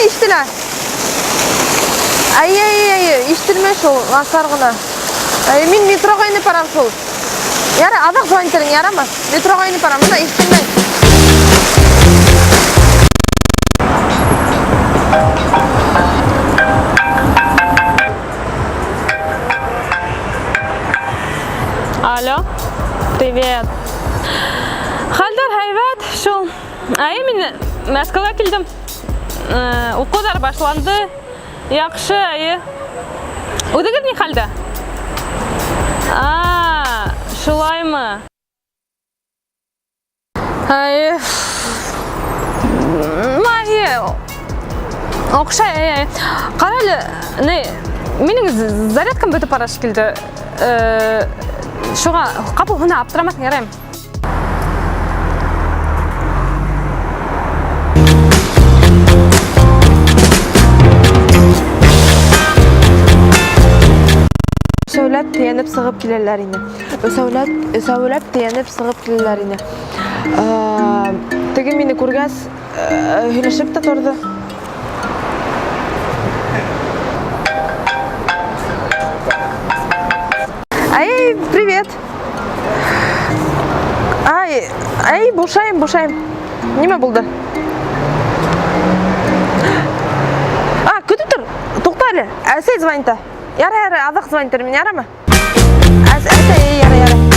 Әйе, ишетелә. Әйе, әйе, әйе, ишетелмәй шул, насар ғына. Әйе, мин метроға инеп барам шул. Ярай, аҙаҡ звонить итәм, ярамы? Метроға инеп барам, бына ишетелмәй. Алло, привет. Хәлдәр һәйбәт шул. Әйе, мин Мәскәүгә килдем. Э, Укуҙар башланды. Яҡшы, әйе. Үҙегеҙ ни хәлдә? А, шулаймы? Әйе. Әйе. Оҡшай, әйе, әйе. Ҡара әле, ни, минең зарядкам бөтөп бара шикелле. Э, Шуға ҡапыл һүнә, аптырамаҫһың, яраймы? Өсәүләп тейәнеп сығып киләләр ине. Өсәүләп, өсәүләп тейәнеп сығып киләләр ине. Теге мине күргәс, һөйләшеп тә торҙо. Ай, привет. Ай, ай, бушайым, бушайым. Нимә булды? А, көтөп тор. Туҡта әле. Әсәй звонит. Ярай, ярай, аҙаҡ звонит итәм, ярамы? Әсәй, ярай, ярай.